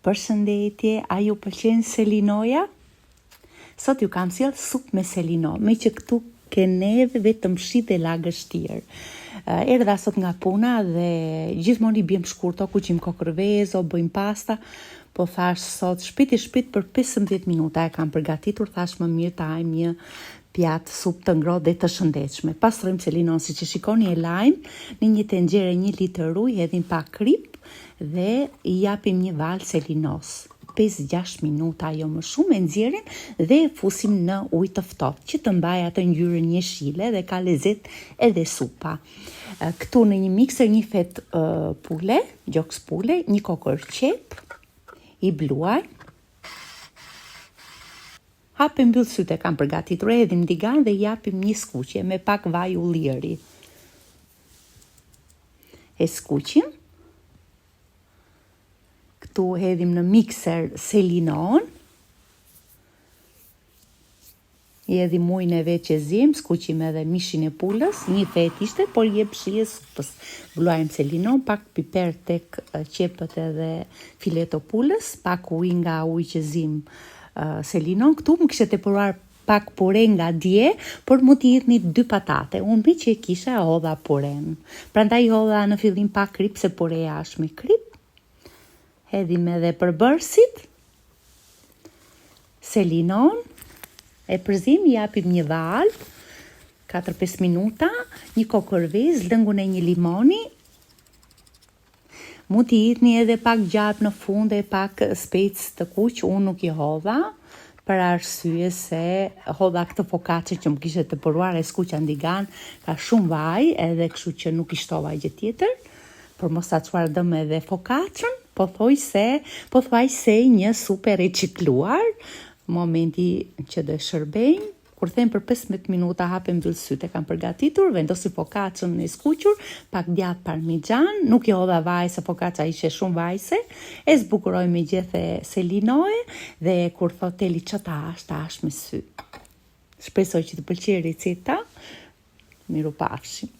Përshëndetje, a ju pëlqen selinoja? Sot ju kam sjellë supë me selino, meqë këtu ke neve vetëm shi dhe lagështirë. Erdha sot nga puna dhe gjithmonë i bjem shkurt, o kuqim kokërr vezë, o bëjmë pasta, po thash sot shpejt e shpejt për 15 minuta e kam përgatitur, thash më mirë të hajmë një pjatë supë të ngrohtë dhe të shëndetshme. Pastrojmë selinon siç e shikoni e lajmë në një tenxhere një litër ujë, hedhim pak kripë dhe i japim një valë selinos. 5-6 minuta jo më shumë e nxjerrim dhe e fusim në ujë të ftohtë që të mbajë atë ngjyrën jeshile dhe ka lezet edhe supa. Këtu në një mikser një fetë pule, gjoks pule, një kokërr qepë i bluaj. Hap e mbyll sytë e kam përgatitur, e hedhim në tigan dhe i japim një skuqje me pak vaj ulliri. E skuqim. Këtu hedhim në mikser selinon. I hedhim ujin e vet që ziem, skuqim edhe mishin e pulës, një fetë ishte, por i jep shije supës. Bluajmë selinon, pak piper tek qepët edhe fileto pulës, pak ujë nga uji që ziem selinon. Këtu më kishte tepruar pak pure nga dje, por mund t'i hidhni dy patate. Unë meqë e kisha e hodha purenë. Prandaj i hodha në fillim pak kripë se pureja është me kripë. Hedhim edhe përbërësit. Selinon. E përzim, i japim një valë, 4-5 minuta, një kokërr vezë, lëngun e një limoni, Mund t'i hidhni edhe pak gjalpë në fund e pak spec të kuq, unë nuk i hodha, për arsye se hodha këtë fokaçe që më kishte tepruar e skuqa në tigan, ka shumë vaj edhe kështu që nuk i shtova gjë tjetër, për mos ta çuar dëm edhe fokaçën, pothuajse, pothuajse një supë e ricikluar, momenti që do e shërbejmë, Kur them për 15 minuta hap e mbyll sytë e kam përgatitur, vendosim fokaçën e skuqur, pak djathë parmixhan, nuk i hodha vaj se fokaça ishte shumë vajse, e zbukurojmë me gjethe selinoe dhe kur thotë Teli ça ta hash, ta hash me sy. Shpresoj që të pëlqejë receta. Mirupafshim.